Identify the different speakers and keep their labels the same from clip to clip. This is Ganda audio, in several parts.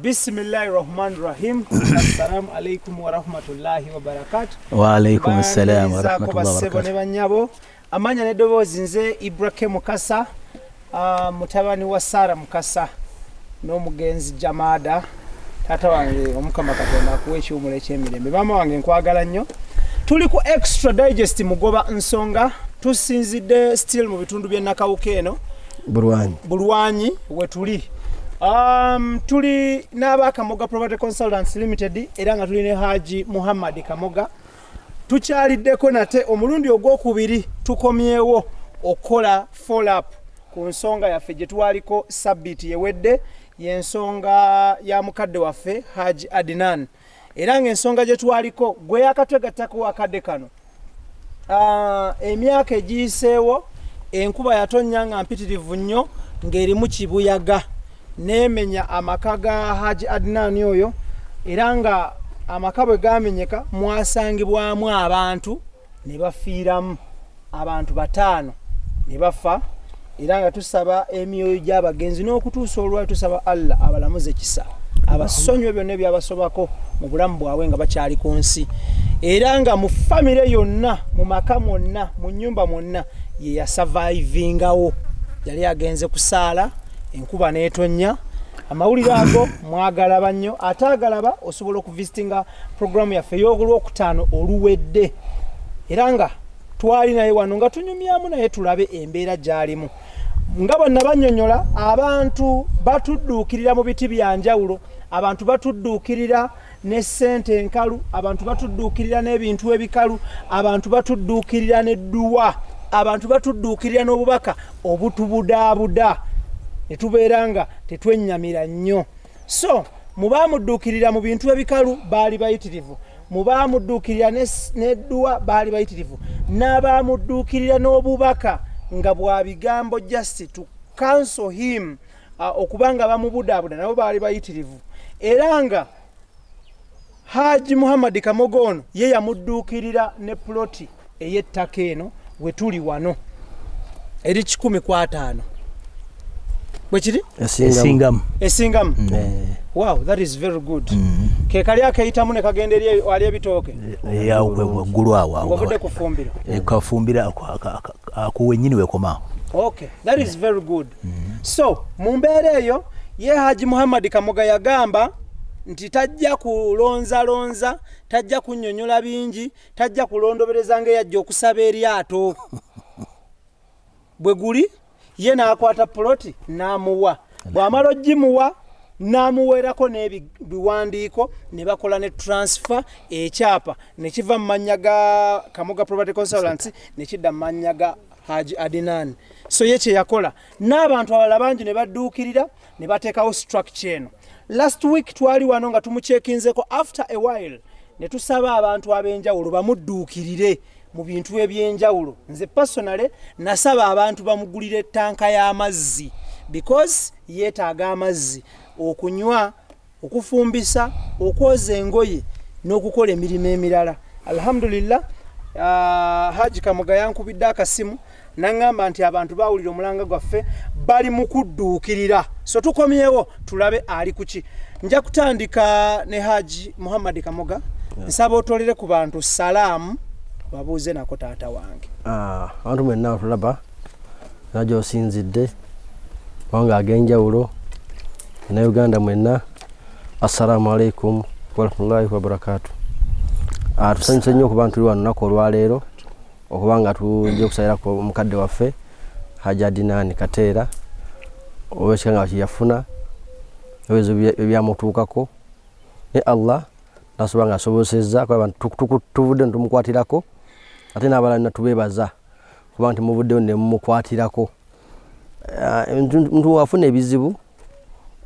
Speaker 1: Bismillahi rahmani rahim. Assalamu alaikum warahmatullahi wabarakatu.
Speaker 2: Wa alaikum salam wa
Speaker 1: Banirizaako
Speaker 2: rahmatullahi wa
Speaker 1: bassebo ne
Speaker 2: barakatuh.
Speaker 1: bannyabo. Amanya n'eddoboozi nze Ibrahim Mukasa, mutabani wa Sara Mukasa n'omugenzi Jamada. Taata wange Omukama Katonda akuwa ekiwumulo eky'emirembe. Maama wange nkwagala nnyo. Tuli ku Extra Digest Mugoba Nsonga, tusinzidde still mu bitundu by'e Nakawuka eno.
Speaker 3: Bulwanyi.
Speaker 1: Bulwanyi wetuli. Tuli n'aba Kamoga Property Consultants Limited era nga tuli ne Haji Muhammad Kamoga. Tukyaliddeko nate omulundi ogwokubiri, tukomyewo okukola follow up ku nsonga yaffe gye twaliko sabbiiti yewedde, y'ensonga ya mukadde waffe Haji Adnan. Era ng'ensonga gye twaliko gwe yakatwegattako akadde kano, emyaka egiyiseewo enkuba yatonnya nga mpitirivu nnyo ng'erimu kibuyaga n'emenya amaka ga Haji Adnan oyo, era nga amaka bwe gamenyeka mwasangibwamu abantu ne bafiiramu, abantu 5 ne bafa. Era nga tusaba emyoyo gy'abagenzi n'okutuusa olwali tusaba Allah abalamuze kisa, abasonyiwe byonna ebyabasobako mu bulamu bwabwe nga bakyali ku nsi. Era nga mu famire yonna, mu maka mwonna, mu nnyumba mwonna, ye yasurvivingawo. Yali agenze kusaala, enkuba n'etonnya. Amawulire ago mwagalaba nnyo, ate agalaba osobola okuvisitinga programu yaffe ey'olwokutaano oluwedde. Era nga twali naye wano nga tunyumyamu naye tulabe embeera gy'alimu. Nga bwe nabannyonnyola, abantu batudduukirira mu biti bya njawulo, abantu batudduukirira ne ssente enkalu, abantu batudduukirira n'ebintu ebikalu, abantu batudduukirira n'edduwa, abantu batudduukirira n'obubaka obutubudaabuda ne tubeera nga tetwennyamira nnyo. So mu baamudduukirira mu bintu ebikalu baali bayitirivu, mu baamudduukirira n'edduwa baali bayitirivu, n'abaamudduukirira n'obubaka nga bwa bigambo just to counsel him, okuba nga bamubudaabuda nabo baali bayitirivu. Era nga Haji Muhammad Kamoga ono ye yamudduukirira ne ploti ey'ettaka eno we tuli wano eri 150, bwe kiri?
Speaker 2: Esingamu.
Speaker 1: Esingamu. Wow, that is very good. Ke kali akeyitamu ne kagenda eri wali ebitooke.
Speaker 2: Waggulu awo awo.
Speaker 1: Ng'ovudde ku ffumbiro.
Speaker 2: Kafumbira ako wennyini wekomaawo.
Speaker 1: Okay, that is very good. So mu mbeera eyo ye Haji Muhammad Kamoga yagamba nti tajja kulonzalonza, tajja kunnyonnyola bingi, tajja kulondobereza ng'eyajja okusaba eryato bwe guli. Ye n'akwata puloti n'amuwa, bw'amala ogimuwa n'amuweerako n'ebiwandiiko ne bakola ne transfer, ekyapa ne kiva mu mannya ga Kamoga Property Consultants ne kidda mu mannya ga Haji Adnan. So ye kye yakola n'abantu abalala bangi ne badduukirira ne bateekawo structure eno. Last week twali wano nga tumuchekinzeko after a while, ne tusaba abantu ab'enjawulo bamudduukirire mu bintu ebyenjawulo. Nze personally nasaba abantu bamugulire ettanka y'amazzi because yeetaaga amazzi okunywa, okufumbisa, okwoza engoye n'okukola emirimu emirala. Alhamdulillah, Haji Kamoga yankubidde akasimu naŋŋamba nti abantu bawulira omulanga gwaffe, bali mu kudduukirira. So tukomyewo tulabe ali kuki. Nja kutandika ne Haji Muhammad Kamoga. Nsaba otolere ku bantu salaamu, babuuze nako taata wange.
Speaker 3: Abantu mwenna batulaba era gy'osinzidde mawanga ag'enjawulo na Uganda mwenna, assalamu alaikum warahmatullahi wabarakatu. Tusanyuse nnyo okuba nti tuli wano olunaku olwaleero okuba nga tujja okusabirako omukadde waffe Haji Adinani Kateera olwekika nga kyeyafuna ebizibu ebyamutuukako, naye Allah nasobola nga asobosezza kuba abantu tuvudde netumukwatirako, ate n'abalala natubeebaza kuba nti muvuddeyo nemumukwatirako. Omuntu wafuna ebizibu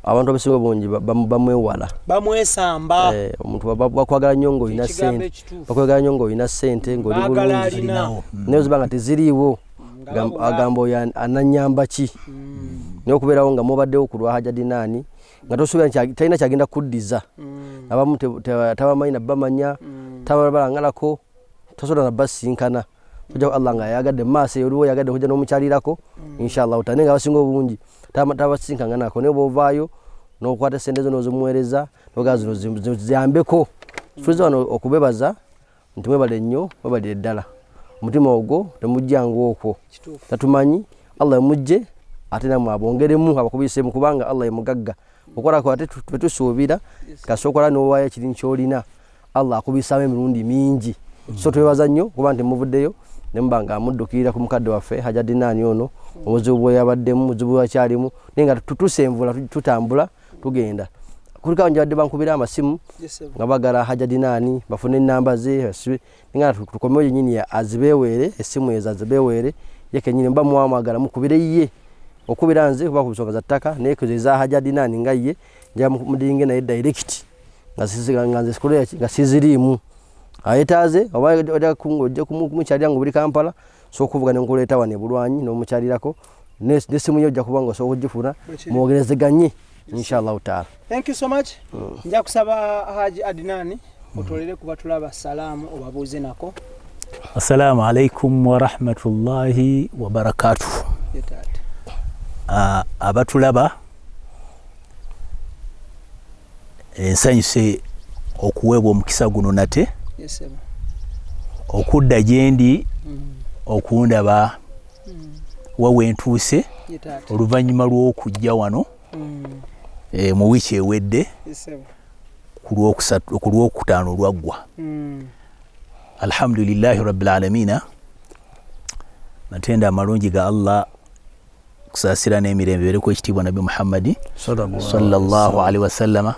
Speaker 3: abantu abasinga obungi bamwewala,
Speaker 1: bamwesamba.
Speaker 3: Omuntu bakwagala nnyo ng'olina
Speaker 1: Ekigambo
Speaker 3: ssente,
Speaker 1: ekituufu.
Speaker 3: bakwagala nnyo ng'olina ssente, ng'oli
Speaker 1: Baagala
Speaker 3: bulungi,
Speaker 1: alina.
Speaker 3: Naye oziba nga teziriiwo,
Speaker 1: Nga babula.
Speaker 3: Agamba oyo ananyamba ki? Naye okubeerawo nga mubaddewo ku lwa Haji Adinani nga tosuubira nti talina kyagenda kuddiza, abamu tabamanyi nabamanya, tababalangalako, tasobola nabasinkana kujjako Allah nga yayagadde mu maaso eyo, oliwo yagadde okujja n'omukyalirako inshallah taala. Naye nga abasinga obungi tabasinkanga nako, naye bw'ovaayo N'okwata sente zo n'ozimuweereza, nogaa zino ziyambeko. Tuliza wano okubebaza nti mwebale nnyo, mwebalire ddala. Omutima ogwo temujjanga okwo. Tatumanyi Allah emujje ate namwe abongeremu, abakubiseemu, kubanga Allah ye mugagga. Okolako ate twetusuubira kasookola n'owaayo ekiri kyolina, Allah akubisaamu emirundi mingi. So twebaza nnyo kuba nti muvuddeyo ne muba nga muddukirira ku mukadde waffe Hajji Adinani ono, obuzibu bwe yabaddemu, obuzibu bwakyalimu, naye nga tutusenvula, tutambula tugenda. Kuliko njabadde bankubira amasimu nga bagala Hajji Adinani bafune enamba ze, nga tukomewo yennyini azibeeweere essimu ezo, azibeeweere ye kennyini. Muba mwamwagala mukubire ye, okubira nze kuba ku nsonga za ttaka, naye ezo eza Hajji Adinani nga ye nja mudiringe naye direct, nga nze nga siziriimu. Ayetaaze oba ojja kumukyalira nga obuli Kampala, so okuvuga nenkuleeta wano ebulwanyi n'omukyalirako, n'essimu ye ojja kuba nga osobola okugifuna, mwogerezeganye inshallahu taala.
Speaker 1: Thank you so much. Nja kusaba Haji Adinani otolere kuba tulaba salaamu, obabuuze nako.
Speaker 2: Assalamu alaikum warahmatullahi wabarakatuh. Abatulaba, ensanyuse okuweebwa omukisa guno nate okudda gye ndi okundaba wa wentuuse oluvannyuma lw'okujja wano mu wiiki ewedde ku lwokutaano olwaggwa. Alhamdulillahi rabbil alamina, matenda amalungi ga Allah, kusaasira n'emirembe bereku ekitiibwa Nabbi Muhammadi sallallahu alaihi wasallama.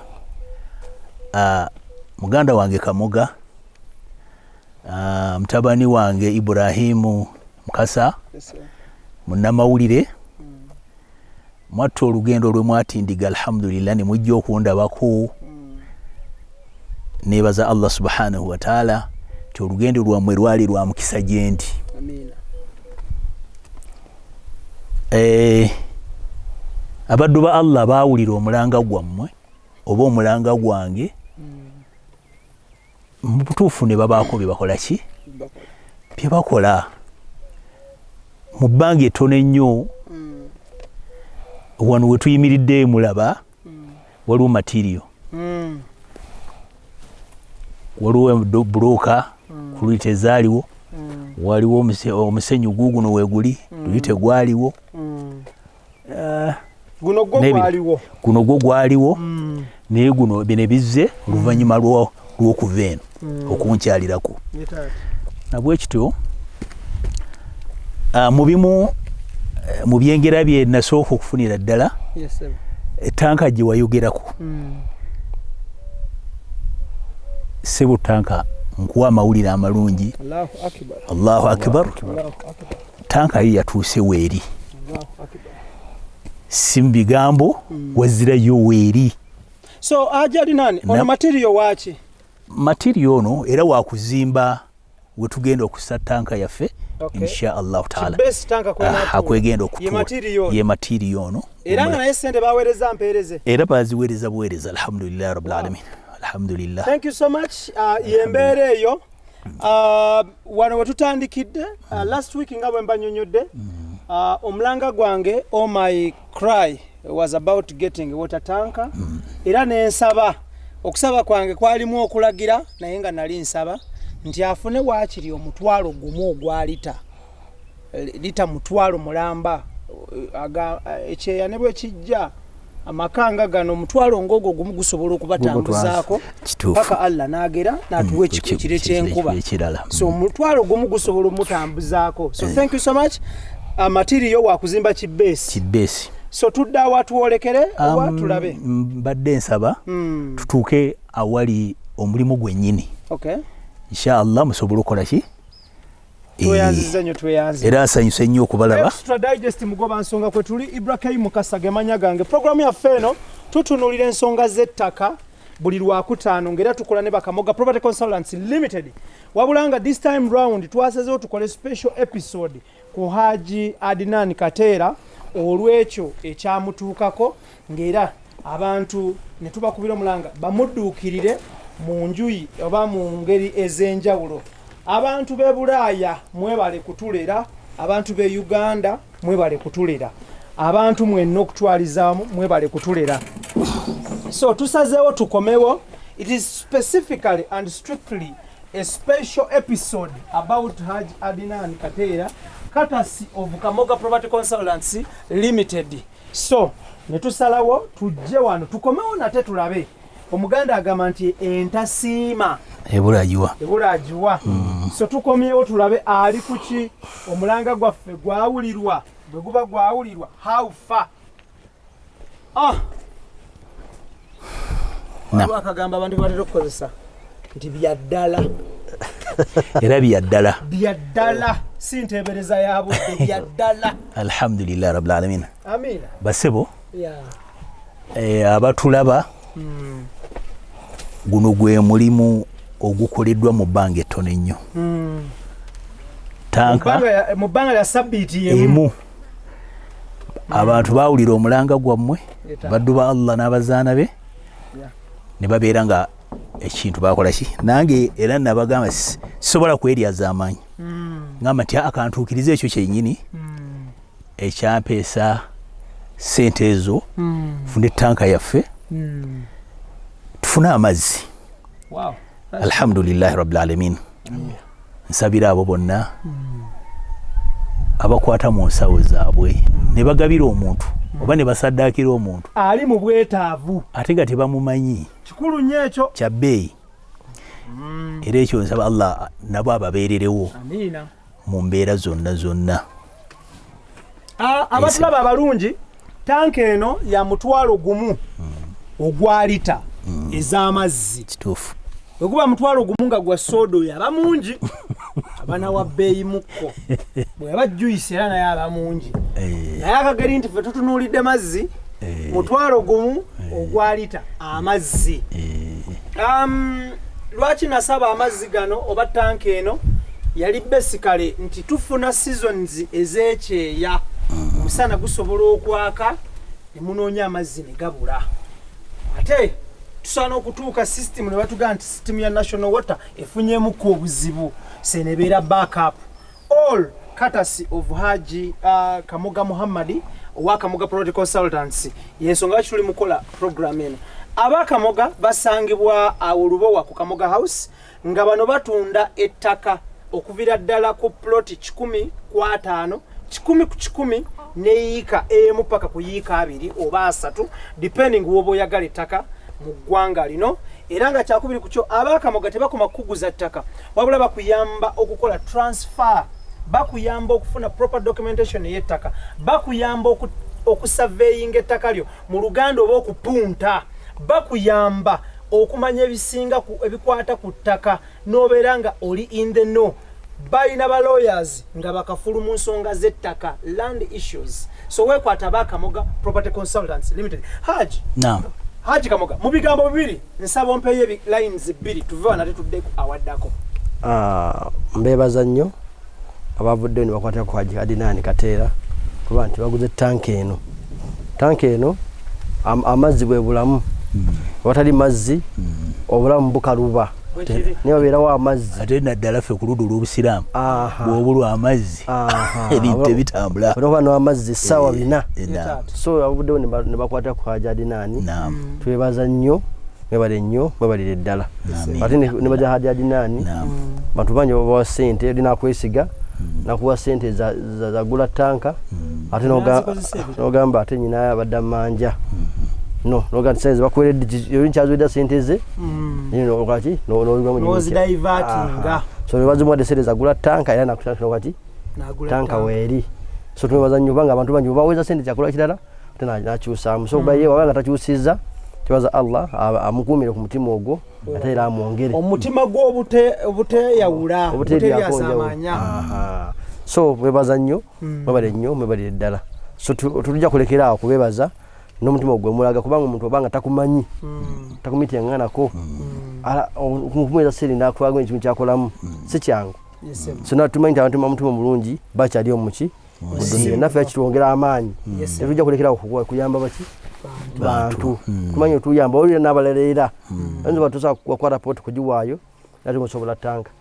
Speaker 2: Muganda wange Kamoga, mutabani wange Ibrahimu Mukasa, munnamawulire, mwatta olugendo lwe mwatindiga, alhamdulillah, ne mujja okundabako. Nebaza Allah subhanahu wataala ti olugendo lwammwe lwali lwa mukisa gye ndi. Abaddu ba Allah baawulira omulanga gwammwe oba omulanga gwange mu butuufu, ne babaako bye bakola ki bye bakola mu bbanga ettono ennyo. Wano we tuyimiridde mulaba waliwo material, waliwo bulooka ku luli tezaaliwo, waliwo omusenyu guuguno weeguli, luli tegwaliwo.
Speaker 1: Guno gwo gwaliwo?
Speaker 2: Guno gwo gwaliwo, naye guno bino bizze oluvannyuma lw'okuva eno okunkyalirako. Nabwekityo mu bimu mu byengera bye nasooka okufunira ddala, ettanka gye wayogerako, sebo, tanka nkuwa amawulire amalungi. Allahu akbar! Tanka yo yatuuse weeri, si mu bigambo, wazirayo weeri.
Speaker 1: So Haji Adinani ono material waki?
Speaker 2: Material ono era wakuzimba wetugenda okussa tanka yaffe, insha allahu taala, akwegenda okutuula ye material ono.
Speaker 1: Era nga naye sente baweereza mpeereze?
Speaker 2: Era baziweereza buweereza, alhamdulillahi rabbil alamin, alhamdulillah.
Speaker 1: Thank you so much. Yembeera eyo wano wetutandikidde last week nga bwe mbanyonyodde, omulanga gwange, oh, my cry was about getting water tanker. Era nensaba, okusaba kwange kwalimu okulagira, naye nga nali nsaba nti afune waakiri 10,000 ogwa lita, lita 500,000. Ekyeya ne bwekijja, amakanga gano 10,000 ng'ogwo gusobola okubatambuzaako paka Allah n'agera n'atuwa ekire ky'enkuba. So 10,000 gusobola omutambuzaako. So thank you so much. Material wakuzimba kibeesi.
Speaker 2: Kibeesi.
Speaker 1: So tudda awa twolekere oba tulabe?
Speaker 2: Mbadde nsaba tutuuke awali omulimu gwennyini. Inshallah musobole okukola ki.
Speaker 1: Tweyanziza nnyo, tweyanze.
Speaker 2: Era nsanyuse nnyo okubalaba.
Speaker 1: Extra Digest mugoba nsonga kwe tuli, Ibrahim Mukasa gemanya gange. Programu yaffe eno tutunuulira ensonga z'ettaka buli lwakutaano, ng'era tukola ne Bakamoga Property Consultants Limited, wabula nga this time round twasazeewo tukole special episode ku Haji Adnan Kateera olw'ekyo ekyamutuukako, ng'era abantu ne tubakubira omulanga bamudduukirire mu njuyi oba mu ngeri ez'enjawulo. Abantu b'e Bulaaya mwebale kutulera, abantu b'e Uganda mwebale kutulera, abantu mwenna okutwalizaamu mwebale kutulera. So tusazeewo tukomewo. It is specifically and strictly a special episode about Hajj Adnan Kateera, courtesy of Kamoga Property Consultancy Limited. So ne tusalawo tujje wano tukomewo nate tulabe. Omuganda agamba nti entasiima
Speaker 2: ebula agiwa.
Speaker 1: Ebula agiwa. So tukomyewo tulabe ali kuki, omulanga gwaffe gwawulirwa, bwe guba gwawulirwa, how far? Ah! Waliwo akagamba abantu batera okukozesa nti byaddala.
Speaker 2: Era byaddala.
Speaker 1: Byaddala, si nteebereza ya budde, byaddala.
Speaker 2: Alhamdulillah rabbil alamin.
Speaker 1: Amiina.
Speaker 2: Basebo, abatulaba, guno gwe mulimu ogukoleddwa mu bbanga ettono ennyo. Tanka
Speaker 1: mu bbanga lya sabbiiti emu.
Speaker 2: Emu. Abantu bawulira omulanga gwammwe, baddu ba Allah n'abazaana be, ne babeera nga ekintu bakola ki. Nange era nabagamba sisobola kweryaza amaanyi, ngamba nti akantuukirize ekyo kyennyini ekyampeesa sente ezo, fune tanka yaffe, tufune amazzi. Alhamdulillahi rabbil alamin. Nsabira abo bonna abakwata mu nsawo zaabwe ne bagabira omuntu oba ne basaddaakira omuntu
Speaker 1: ali mu bwetaavu,
Speaker 2: ate nga tebamumanyi.
Speaker 1: Kikulu nnyo ekyo.
Speaker 2: Kya bbeeyi, era ekyo nsaba Allah nabo ababeererewo
Speaker 1: amiina
Speaker 2: mu mbeera zonna zonna.
Speaker 1: Abatulaba abalungi, tanka eno ya 10,000 ogwa lita ez'amazzi.
Speaker 2: Kituufu.
Speaker 1: Bwe guba 10,000 nga gwa soda, oyo aba mungi, abana wa bbeeyi mukko. Bwe aba juice era naye aba mungi. Naye akageri nti ffe tutunuulidde mazzi, 10,000 ogwa lita amazzi. Lwaki nasaba amazzi gano oba tanka eno? Yali basically nti tufuna seasons ez'ekyeya, omusana gusobola okwaka ne munoonya amazzi ne gabula, ate tusaana okutuuka system ne batugamba nti system ya National Water efunyemuku obuzibu, senebeera backup. All courtesy of Haji Kamoga Muhammadi owa Kamoga Property Consultants. Yensonga lwaki tuli mukola program eno. Aba Kamoga basangibwa awo Lubowa ku Kamoga House, nga bano batunda ettaka okuvira ddala ku ploti 150, 100 ku 100, neyiika 1 paka ku yiika 2 oba 3, depending woba oyagala ettaka mu ggwanga lino. Era nga kyakubiri ku kyo, abakamoga tebakoma kukuguza ttaka, wabula bakuyamba okukola transfer, bakuyamba okufuna proper documentation ey'ettaka, bakuyamba okusurveyinga ettaka lyo mu Luganda oba okupunta, bakuyamba okumanya ebisinga ebikwata ku ttaka n'obeera nga oli in the know. Balina ba lawyers nga bakafulu mu nsonga z'ettaka, land issues. So weekwata abakamoga Property Consultants Limited. Haji,
Speaker 2: Naam.
Speaker 1: Haji Kamoga, mu bigambo bibiri nsaba ompeeyo lines bbiri, tuve wano ate tuddeko awaddako.
Speaker 3: Mbeebaza nnyo abavuddeyo ne bakwatira ku Haji Adinani Kateera, kuba nti baguze tanka eno. Tanka eno, amazzi bwe bulamu. Awatali mazzi obulamu bukaluba.
Speaker 1: Bwekiri.
Speaker 3: Naye babeerawo amazzi.
Speaker 2: Ate naddala ffe ku ludda olw'obusiraamu, bw'obulwa amazzi, ebintu tebitambula.
Speaker 3: Olina okuba n'amazzi essaawa 4.
Speaker 2: Naam.
Speaker 3: So abavuddeyo ne bakwatira ku Haji Adinani,
Speaker 2: Naam.
Speaker 3: twebaza nnyo, mwebale nnyo, mwebalire ddala.
Speaker 2: Amiina.
Speaker 3: Ate ne baja Haji Adinani,
Speaker 2: Naam.
Speaker 3: bantu bangi babawa sente, oli nakwesiga nakuwa sente zagula tanka, ate
Speaker 1: N'azikozesa ebirala.
Speaker 3: nogamba ate nyina abadde manja, no noga nti sente bakuweredde, oli nkyaziwedda sente ze lwaki
Speaker 1: N'ozidivertinga.
Speaker 3: So nebazimuwadde sente zagula tanka, era nakati
Speaker 1: N'agula
Speaker 3: tanka
Speaker 1: tanka.
Speaker 3: Weeri. So tumwebaza nnyo, kubanga abantu bangi baweza sente kyakola kirala, ate nakyusaamu. So ye wabanga nga takyusizza, tebaza Allah amukuumire ku mutima ogwo, ate era amwongere
Speaker 1: omutima gw'obuteyawula.
Speaker 3: Obuteeryako njawulo.
Speaker 1: Obuteryasamanya.
Speaker 3: Aha. So mwebaza nnyo, mwebale nnyo, mwebalire ddala. So tetujja kulekera awo kubebaza n'omutima ogwo mulaga, kubanga omuntu obanga takumanyi, takumityanganako, okumuweza sente nakulaga ekintu kyakolamu si kyangu. So natumanyi nti abantu bamutima omulungi bakyali omuki mu dunia, naffe kitwongera amaanyi. Tetujja kulekerawo kuyamba baki bantu. Tumanyi otuyamba olira n'abalala, era oyinza oba tosobola kukwata poti kugiwaayo, ate ngaosobola tanka,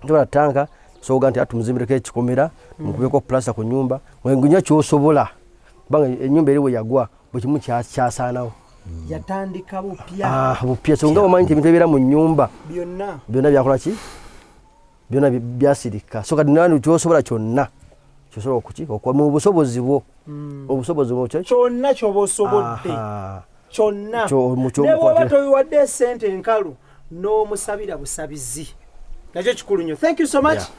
Speaker 3: tosobola tanka soga nti atumuzimbireko ekikomera, mukubeko plasta ku nyumba, ngunya kyosobola, kubanga enyumba eri we yagwa buli kimu kyasaanawo.
Speaker 1: Yatandika bupya.
Speaker 3: Ah, bupya. So nga omanyi nti ebintu ebibeera mu nnyumba
Speaker 1: byonna
Speaker 3: byonna byakola ki, byonna byasirika. So kati nani kyosobola kyonna kyosobola okuki okuwa mu busobozi bwo, obusobozi bwo
Speaker 1: kyonna kyoba osobodde.
Speaker 3: Aha.
Speaker 1: Kyonna.
Speaker 3: Kyo-
Speaker 1: Ne bwoba
Speaker 3: mukwatira.
Speaker 1: tobiwadde esente enkalu, n'omusabira busabizi, nakyo kikulu nnyo. Thank you so much.
Speaker 3: Yeah.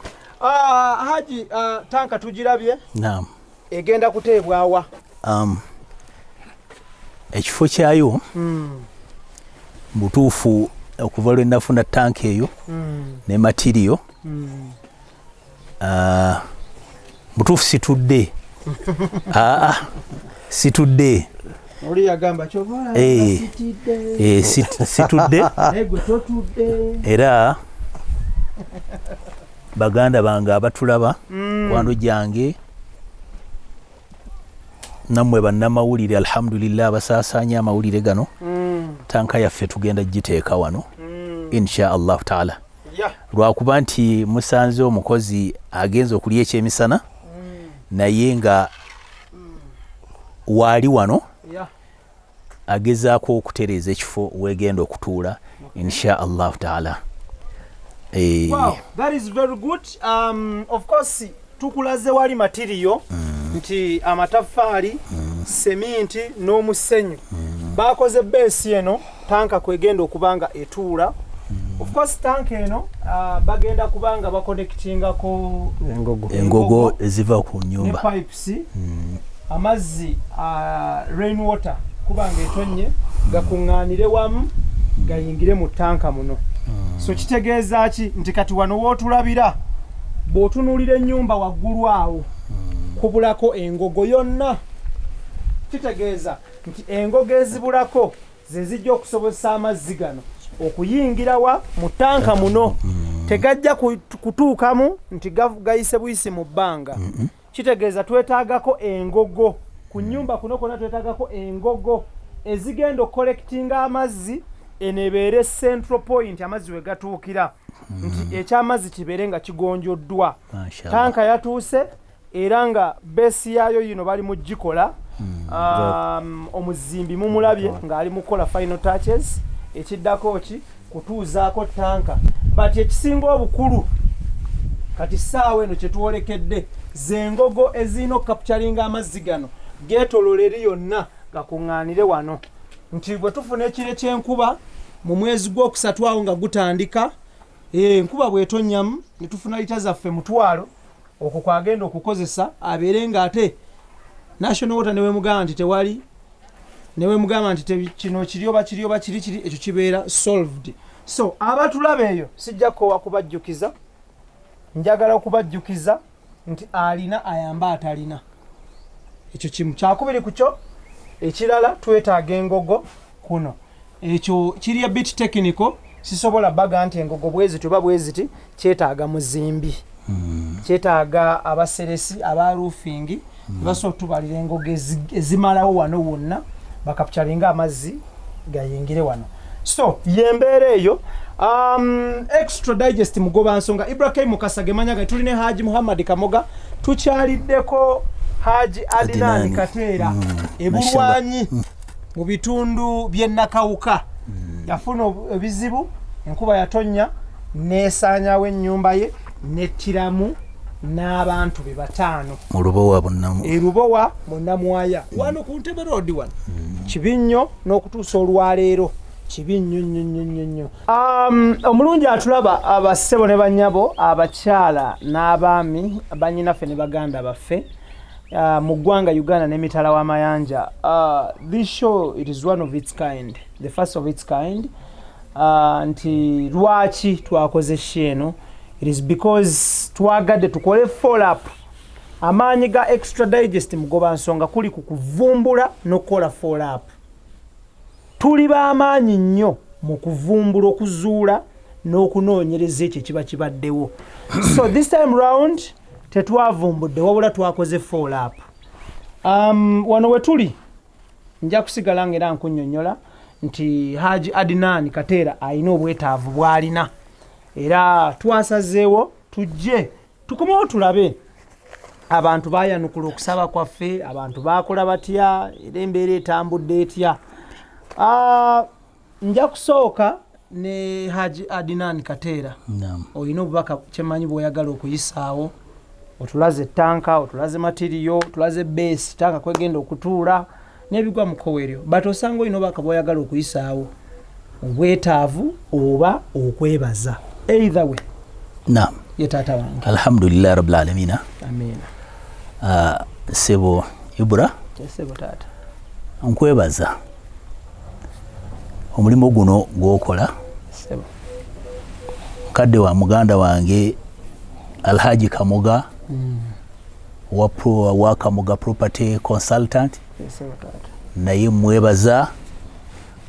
Speaker 1: Ah, Haji, tanka tugirabye.
Speaker 2: Naam.
Speaker 1: Egenda kuteebwawa?
Speaker 2: Ekifo kyayo butuufu okuva lwe nafuna tanka eyo ne material, butuufu situdde, aa, situdde.
Speaker 1: Oli yagamba kyova sitidde.
Speaker 2: Situdde.
Speaker 1: Naye gwe totudde.
Speaker 2: Era baganda bange abatulaba, kwano gyange nammwe bannamawulire, alhamdulillah abasaasaanya amawulire gano, tanka yaffe tugenda giteeka wano insha Allahu taala. Lwakuba nti musanze omukozi agenza okulya ekyemisana, naye nga waali wano agezaako okutereeza ekifo wegenda okutuula insha Allahu taala.
Speaker 1: Wow, that is very good. Of course tukulaze wali material nti amataffaali, seminti n'omusenyu bakoze base eno tanka kwegenda okuba nga etuula. Of course tanka eno bagenda kuba nga baconnectingako
Speaker 3: engogo.
Speaker 2: Engogo eziva ku
Speaker 1: ne
Speaker 2: nyumba
Speaker 1: pipes, amazzi, rain water kuba nga etonnye gakuŋŋaanire wamu gayingire mu tanka muno. So kitegeeza ki? Nti kati wano wootulabira, bw'otunuulira ennyumba waggulu awo kubulako engogo yonna. Kitegeeza nti engogo ezibulako ze zijja okusobozesa amazzi gano okuyingira wa? Mu tanka muno. Tegajja kutuukamu nti gayise buyisi mu bbanga. Kitegeeza twetaagako engogo ku nnyumba kuno kwonna, twetaagako engogo ezigenda okucollectinga amazzi, eno ebeere central point amazzi we gatuukira, nti ekyamazzi kibeere nga kigonjoddwa.
Speaker 2: Mashallah.
Speaker 1: Tanka yatuuse era nga base yaayo yino bali mu gikola. Omuzimbi mumulabye ng'ali mu kukola final touches. Ekiddako ki? Kutuuzaako tanka. But ekisinga obukulu kati ssaawa eno kyetwolekedde z'engogo ezirina okucapturinga amazzi gano geetoloola eri yonna gakuŋŋaanire wano, nti bwe tufuna ekire ky'enkuba mu mwezi gw'okusatu awo nga gutandika, enkuba bw'etonnyamu ne tufuna lita zaffe 10,000, okwo kwagenda okukozesa abeere ng'ate National Water newemugamba nti tewali, newemugamba nti kino kiri oba kiri oba kiri kiri, ekyo kibeera solved. So abatulaba eyo, sijja kukoowa kubajjukiza, njagala okubajjukiza nti alina ayamba atalina. Ekyo kimu. Kyakubiri ku kyo ekirala, twetaaga engogo kuno. Ekyo kiri a bit technical, sisobola baga nti engogo bweziti oba bweziti. Kyetaaga muzimbi, kyetaaga abaseresi aba roofing, basobola otubalira engogo ezimalawo wano wonna bacapturinga amazzi gayingire wano. So yembeera eyo. Extra Digest, mugoba nsonga Ibrahim Mukasa gemanya ge. Tulina Haji Muhammad Kamoga, tukyaliddeko Haji Adinani
Speaker 2: Adinani.
Speaker 1: Kateera ebulwanyi mu bitundu by'e Nakawuka. Yafuna ebizibu, enkuba yatonnya nesaanyawo ennyumba ye, nettiramu n'abantu be bataano.
Speaker 2: Mu Lubowa bunnamu.
Speaker 1: Erubowa munamwaya wano ku Ntebe Road wano. Kibi nnyo n'okutuusa olwaleero, kibi nnyo nnyo nnyo nnyo nnyo. Omulungi atulaba, abassebo ne bannyabo, abakyala n'abaami, bannyinaffe ne baganda baffe, mu ggwanga Uganda n'emitala w'amayanja, this show, it is one of its kind, the first of its kind. Nti lwaki twakoze show eno? It is because twagadde tukole follow up. Amaanyi ga Extra Digest mugoba nsonga kuli ku kuvumbula n'okukola follow up. Tuli b'amaanyi nnyo mu kuvumbula, okuzuula n'okunoonyereza ekyo ekiba kibaddewo. So this time round tetwavumbudde, wabula twakoze follow up. Wano we tuli nja kusigala nga era nkunnyonnyola nti Haji Adnan Kateera alina obwetaavu bw'alina, era twasazeewo tujje tukomewo tulabe abantu bayanukula okusaba kwaffe, abantu bakola batya, era embeera etambudde etya. Nja kusooka ne Haji Adnan Kateera. Olina obubaka kyemanyi bw'oyagala okuyisaawo. Otulaze ettanka, otulaze matiriyo, otulaze beesi tanka kwegenda okutuula n'ebigwa mu kkowe eryo, but osanga olina obubaka bw'oyagala okuyisaawo, obwetaavu oba okwebaza, either way.
Speaker 2: Naam.
Speaker 1: Ye taata wange.
Speaker 2: Alhamdulillah rabbil alamina.
Speaker 1: Amiina.
Speaker 2: Sebo Ibra.
Speaker 1: Sebo taata.
Speaker 2: Nkwebaza omulimu guno gwokola.
Speaker 1: Sebo.
Speaker 2: Mukadde wa muganda wange Alhaji Kamoga, wa Kamoga Property Consultant.
Speaker 1: Sebo taata.
Speaker 2: Naye mwebaza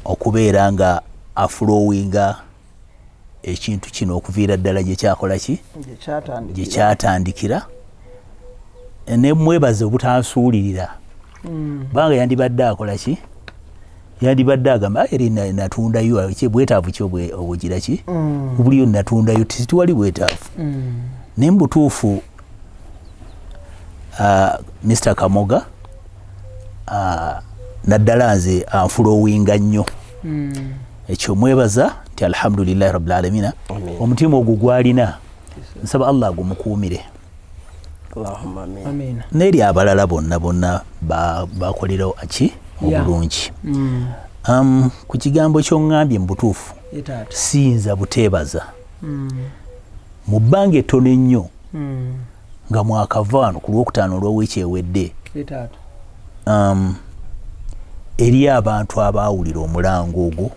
Speaker 2: okubeera nga afulowinga ekintu kino okuviira ddala gye kyakola ki, gye kyatandikira, ne mwebaza obutansuulirira, kubanga yandibadde akola ki, yandibadde agamba eri natundayo bwetaavu ki obugira ki, buliyo natundayo tiwali bwetaavu. Naye mu butuufu Mr Kamoga naddala nze anfulowinga nnyo. Ekyo mwebaza nti alhamdulillahi rabbil alamina. Omutima ogwo gwalina, nsaba Allah agumukuumire. N'eri abalala bonna bonna bakolera ki obulungi. Ku kigambo ky'oŋŋambye mu butuufu siyinza buteebaza. Mu bbanga ettono ennyo nga mwakava wano ku Lwokutaano olw'owiiki ewedde, eri abantu abaawulira omulango ogwo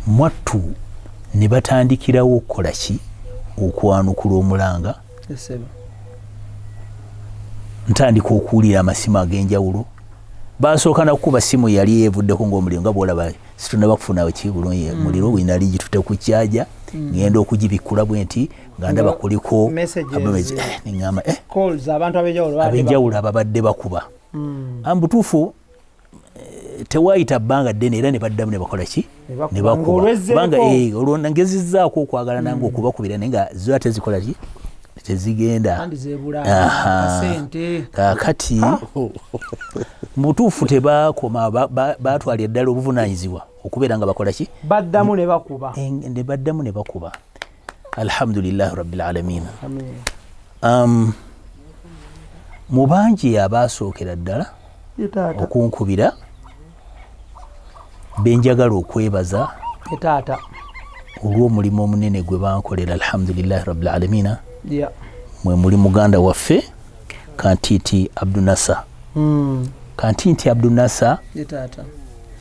Speaker 2: mwattu ne batandikirawo okukola ki, okwanukula omulanga. Ntandika okuwulira amasimu ag'enjawulo. Basooka nakukuba simu yali evuddeko ng'omuliro, nga bw'olaba situnaba kufuna ki bulungi muliro, nali gitute ku kyaja, ngenda okugibikkula bwe nti nga ndaba kuliko neŋŋamba ab'enjawulo ababadde bakuba. Mbutuufu tewaayita bbanga ddene era ne baddamu ne bakola ki, ne bakuba, kubanga olwo ngezizzaako okwagala nange okubakubira, naye nga zo ate zikola ki, tezigenda. Kaakati mubutuufu tebakoma, batwala eddala obuvunaanyizibwa okubeera nga bakola ki,
Speaker 1: baddamu ne bakuba,
Speaker 2: ne baddamu ne bakuba. Alhamdulillahi rabbil alamin. Mu bangi abasookera ddala okunkubira benjagala okwebaza olw'omulimu omunene gwe bankolera, alhamdulillahi rabbil alamina, mwe muli muganda waffe Kantiti Abdunasa. Kantiti Abdunasa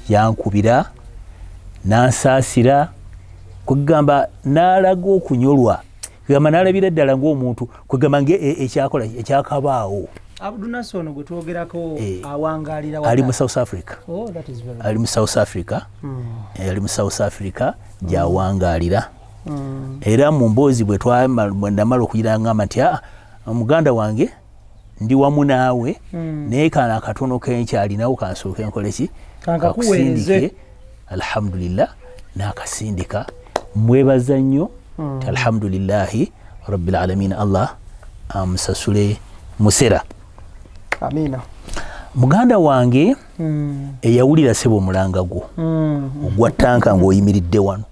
Speaker 2: yankubira nansaasira, kwegamba n'alaga okunyolwa, kwegamba n'alabira ddala ng'omuntu, kwegamba ekyakola ekyakabaawo.
Speaker 1: Abdunasa ono gwe twogerako awangalira
Speaker 2: ali mu South Africa. Ali mu South Africa, ali mu South Africa gy'awangalira. Era mu mboozi bwe namala okugira ngamba nti muganda wange ndi wamu naawe, naye kano akatono kenkyalinawo kansooke nkole ki, kakusindike. Alhamdulillah n'akasindika, mwebaza nnyo nti alhamdulillahi rabbil alamin, Allah amusasule musera.
Speaker 1: Amina.
Speaker 2: Muganda wange eyawulira sebo omulanga gwo ogwa tanka ng'oyimiridde wano,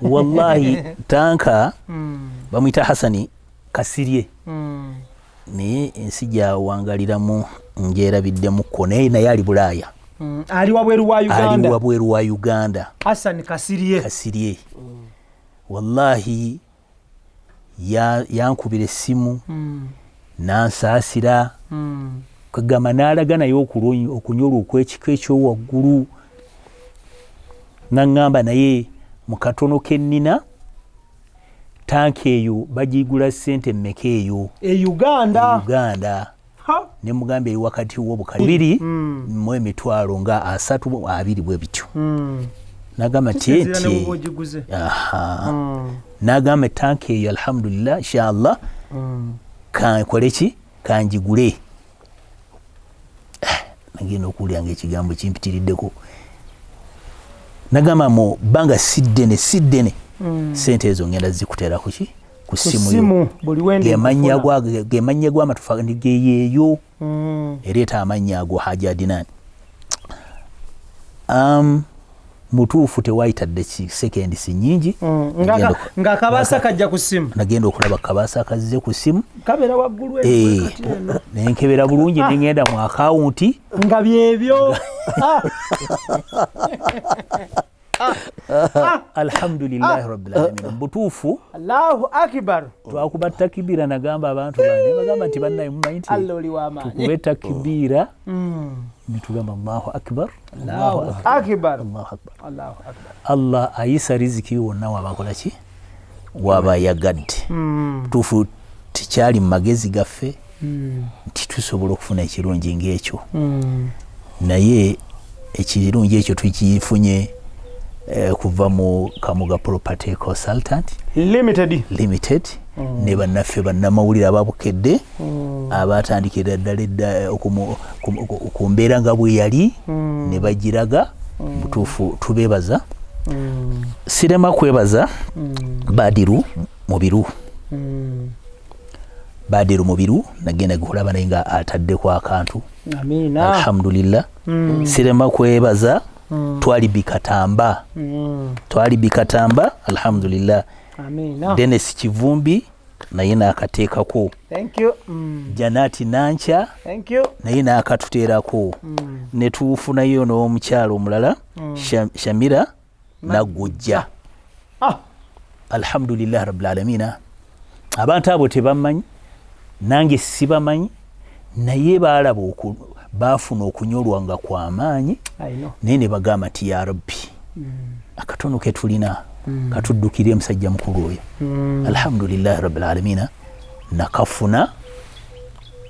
Speaker 2: wallahi tanka bamuyita Hasani Kasirye, naye ensi gyawangaliramu ngyerabiddemukko, naye naye ali Bulaaya,
Speaker 1: ali wabweru wa Uganda,
Speaker 2: ali wabweru wa Uganda.
Speaker 1: Hasani Kasirye,
Speaker 2: Kasirye wallahi yankubira essimu nansaasira, kwegamba n'alaga naye okunyolwa okw'ekika ekyowaggulu, naŋŋamba naye mu katono ke nnina tanka eyo bagigula ssente mmeka eyo
Speaker 1: e Uganda,
Speaker 2: Uganda. Ne mugamba eri wakati w'obukadde bibiri mu emitwalo nga 32 bwe bityo. Nagamba ti nti nagamba tanka eyo alhamdulillah inshallah kankole ki, kanjigule. Nagenda okuwulira nga ekigambo kimpitiriddeko, nagamba mu bbanga si ddene si ddene, sente ezo ngenda zikuteera kuki, ku simu. Gemannya gw'amatufa geyeeyo ereeta amannya ago Haji Adinani. Mutuufu tewayitadde sekendi si nyingi.
Speaker 1: Nga kabaasa kajja ku ssimu.
Speaker 2: Nagenda okulaba kabaasa kazze ku ssimu.
Speaker 1: Kabeera waggulu.
Speaker 2: Nenkebera bulungi, nengenda mu akawunti.
Speaker 1: Nga byebyo.
Speaker 2: Alhamdulillahi rabbil alamin. Mubutuufu
Speaker 1: Allahu akbar.
Speaker 2: Twakuba takibira, nagamba abantu bange, bagamba nti bannaye mumanyi nti
Speaker 1: Allah oli w'amaanyi.
Speaker 2: Tukube takibiira nitugamba Allahu akbar,
Speaker 1: Allahu akbar.
Speaker 2: Allahu akbar.
Speaker 1: Allahu akbar.
Speaker 2: Allah ayisa riziki wonna wabakola ki waba yagadde. Tuufu tekyali mu magezi gaffe nti tusobola okufuna ekirungi ng'ekyo, naye ekirungi ekyo tukifunye kuva mu Kamuga Property Consultant
Speaker 1: Limited.
Speaker 2: Limited ne bannaffe bannamawulire ababukedde abatandikira ddala edda ku mbeera nga bwe yali ne bagiraga. Butuufu tubeebaza. Sirema kwebaza Badiru Mubiru. Badiru Mubiru nagenda kulaba naye nga ataddeko akantu.
Speaker 1: Amiina.
Speaker 2: Alhamdulillah. Sirema kwebaza Twalibi Katamba. Twalibi Katamba, alhamdulillah.
Speaker 1: Amiina.
Speaker 2: Denis Kivumbi naye n'akateekako.
Speaker 1: Thank you.
Speaker 2: Janati Nancha
Speaker 1: Thank you.
Speaker 2: naye n'akatuteerako. Ne tufunayo n'omukyalo omulala, Shamira Nagujja. Alhamdulillah rabbil alamina. Abantu abo tebamanyi, nange sibamanyi, naye baalaba baafuna okunyolwa nga kwamaanyi.
Speaker 1: I know.
Speaker 2: Naye ne bagamba nti ya rabbi, akatono ke tulina katuddukire musajja mukulu oyo. Alhamdulillahi rabbil alamina, nakafuna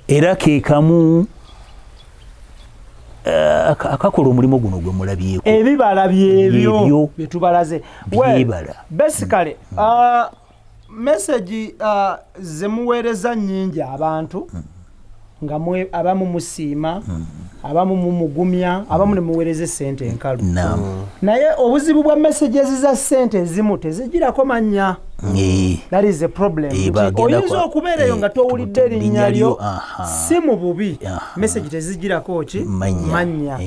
Speaker 2: era ke kamu akakola omulimu guno gwe mulabyeko.
Speaker 1: Ebibala byebyo.
Speaker 2: Byebyo.
Speaker 1: Byetubalaze. Well,
Speaker 2: Byebala.
Speaker 1: basically message zemuweereza nnyingi abantu nga abamu musiima, abamu mumugumya, abamu ne muweereza essente enkalu. Naye obuzibu bwa messages za ssente ezimu tezigirako mannya. That is a problem.
Speaker 2: Eh,
Speaker 1: Nti
Speaker 2: bagenda
Speaker 1: oyinza okubeera eyo nga towulidde erinnya
Speaker 2: linnya
Speaker 1: lyo,
Speaker 2: lyo, aha.
Speaker 1: si mu bubi. Message tezigirako ki?
Speaker 2: Mannya.
Speaker 1: Mannya.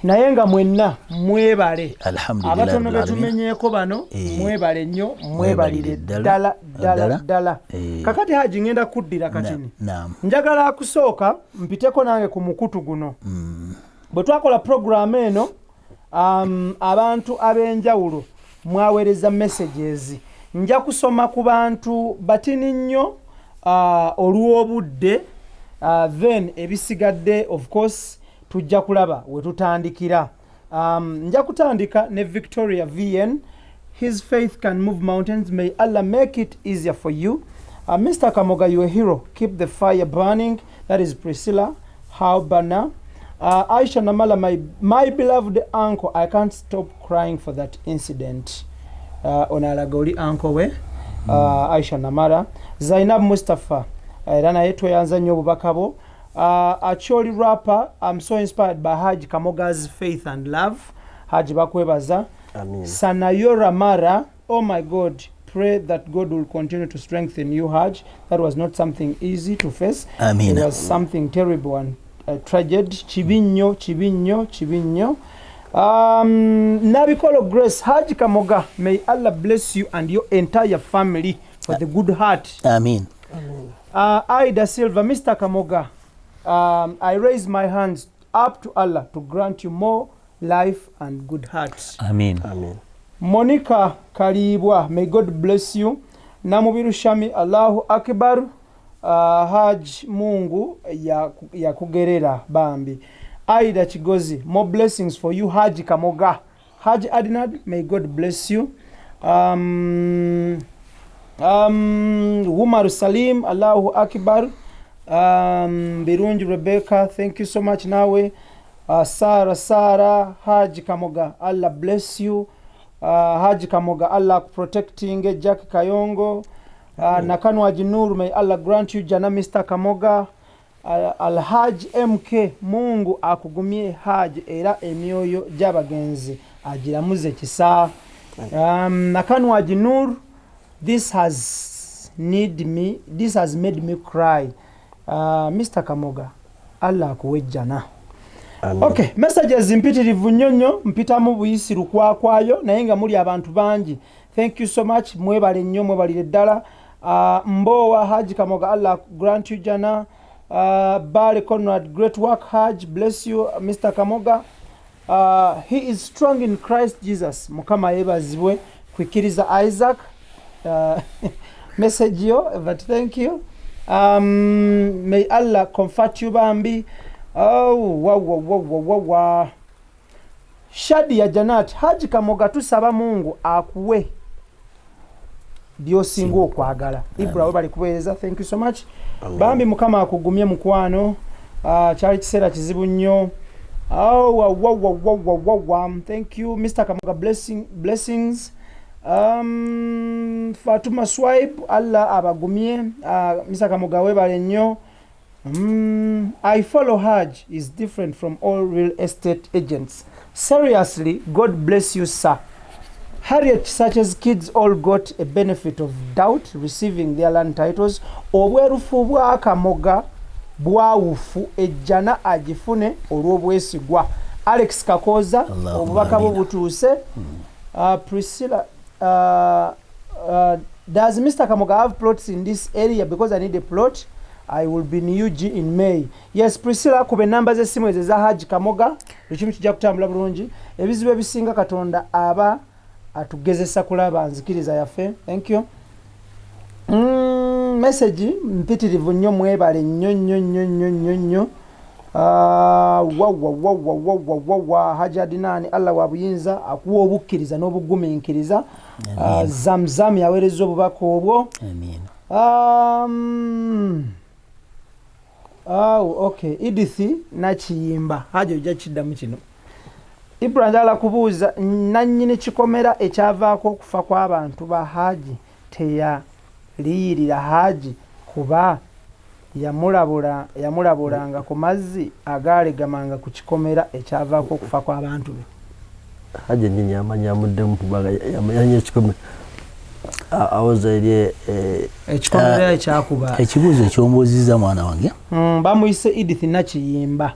Speaker 1: Naye nga mwenna mwebale.
Speaker 2: Alhamdulillah
Speaker 1: Abatono
Speaker 2: rabbil alamin.
Speaker 1: betumenyeeko bano, mwebale nnyo, mwebalire
Speaker 2: Mwebalire
Speaker 1: ddala
Speaker 2: ddala,
Speaker 1: ddala
Speaker 2: ddala.
Speaker 1: ddala. Kakati Haji, ngenda kuddira katini. Njagala kusooka mpiteko nange ku mukutu guno. Bwe twakola puroguramu eno, abantu ab'enjawulo mwaweereza messages. Nja kusoma ku bantu batini nnyo olw'obudde, then ebisigadde of course tujja kulaba we tutandikira. Nja kutandika ne Victoria VN. His faith can move mountains. May Allah make it easier for you. Mr. Kamoga, you a hero. Keep the fire burning. That is Priscilla Haubana. Aisha Namala, my beloved uncle, I can't stop crying for that incident. Ono alaga oli uncle we, Aisha Namala. Zainab Mustafa, era naye tweyanza nnyo obubaka bwo. Acholi rapper, I'm so inspired by Haji Kamoga's faith and love. Haji, bakwebaza.
Speaker 3: Amin.
Speaker 1: Sanayora Mara, oh my God, pray that God will continue to strengthen you, Hajj. That was not something easy to face.
Speaker 2: Amina.
Speaker 1: It was something terrible and tragedy. Kibi nnyo, kibi nnyo, kibi nnyo. Nabikolo Grace, Haji Kamoga, may Allah bless you and your entire family for the good heart.
Speaker 2: Amin.
Speaker 1: Ida Silva, Mr. Kamoga, I raise my hands up to Allah to grant you more life and good heart.
Speaker 2: Amin.
Speaker 3: Amin.
Speaker 1: Monica Kalibwa, may God bless you. Namubiru Shami, Allahu Akbar. Haj, Mungu yakugerera ya bambi. Aida Chigozi, more blessings for you, Haji Kamoga. Haji Adinad, may God bless you. Umar Salim, Allahu Akbar. Birungi Rebecca, thank you so much nawe. Sara Sara, Haji Kamoga, Allah bless you. Haji Kamoga, Allah protecting Jack Kayongo. Nakanwa Nur, may Allah grant you Jana Mr. Kamoga. Alhaj MK, Mungu akugumye Haji era emyoyo gy'abagenzi agiramuze kisa. Nakanwa Nur, this has made me cry. Mr. Kamoga, Allah akuwe jana. Okay, messages mpitirivu nnyo nnyo, mpitamu buyisi lukwakwayo, naye nga muli abantu bangi. Thank you so much, mwebale nnyo, mwebalire ddala. Mbowa Haji Kamoga, Allah grant you jana. Bale Conrad, great work Haj, bless you Mr. Kamoga. He is strong in Christ Jesus. Mukama yebazibwe kwikiriza Isaac. Message yo, but thank you. May Allah comfort you bambi. Oh, wow, wow, wow, wow, wow, wow. Shadia Janat, Haji Kamoga tusaba Mungu akuwe byosinga okwagala. Ibra we bali kuweereza, thank you so much. Bambi Mukama akugumye mukwano. Kyali kiseera kizibu nnyo. Oh, wow, wow, wow, wow, wow, wow, wow. Thank you Mr. Kamoga, blessings. Fatuma Swipe, Allah abagumye. Mr. Kamoga webale nnyo. I follow Hajj is different from all real estate agents. Seriously, God bless you, sir. Harriet Sache's kids all got a benefit of doubt receiving their land titles. Obwerufu bwa Kamoga bwawufu ejjana agifune olw'obwesigwa. Alex Kakoza, obubaka bwo butuuse. Priscilla, does Mr. Kamoga have plots in this area? Because I need a plot. I will be in UG in May. Yes, Priscilla, kube namba z'essimu ezo eza Haji Kamoga, ekimu kijja kutambula bulungi. Ebizibu ebisinga Katonda aba atugezesa kulaba nzikiriza yaffe. Thank you. Message mpitirivu nnyo, mwebale nnyo nnyo nnyo nnyo nnyo nnyo. Wa wa wa wa wa wa wa wa Haji Adinani, Allah wa buyinza akuwa obukkiriza n'obugumiikiriza. Zamzam yaweereza obubaka obwo.
Speaker 2: Amin.
Speaker 1: Oh, okay. Edith Nakiyimba, Haji ojja kiddamu kino. Ibra njagala kubuuza nannyini kikomera ekyavaako okufa kw'abantu ba Haji teyaliyirira Haji kuba yamulabulanga ku mazzi agaalegamanga ku kikomera ekyavaako okufa kw'abantu be.
Speaker 3: Haji nnyini amanyi amuddemu kubanga yamanya ekikomera. Awoza eri
Speaker 1: ekikomera ekyakuba.
Speaker 2: Ekibuuzo ekyombuuzizza mwana wange.
Speaker 1: Bamuyise Edith Nakiyimba.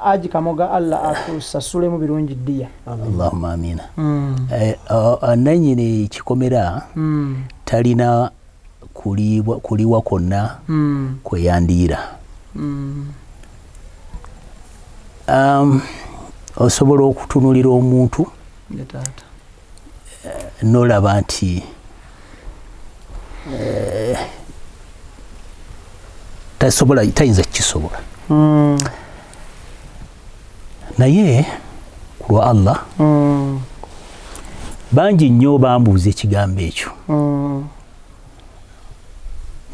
Speaker 1: Haji Kamoga, Allah akusasulemu birungi ddiya.
Speaker 2: Allahumma amina. Nannyini kikomera talina kuliwa kwonna kwe yandiira. Osobola okutunulira omuntu n'olaba nti tasobola, tayinza kukisobola. Naye ku lwa Allah bangi nnyo bambuuza ekigambo ekyo.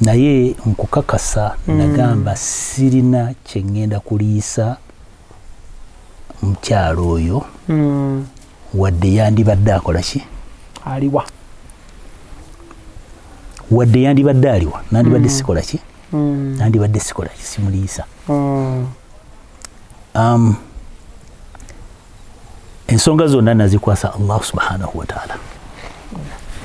Speaker 2: Naye nkukakasa nagamba sirina kye ŋŋenda kuliisa mukyalo oyo wadde yandibadde akola ki?
Speaker 1: Aliwa.
Speaker 2: Wadde yandibadde aliwa, nandibadde sikola ki? Nandibadde sikola ki? Simuliisa. Ensonga zonna nazikwasa Allah subhanahu wa ta'ala.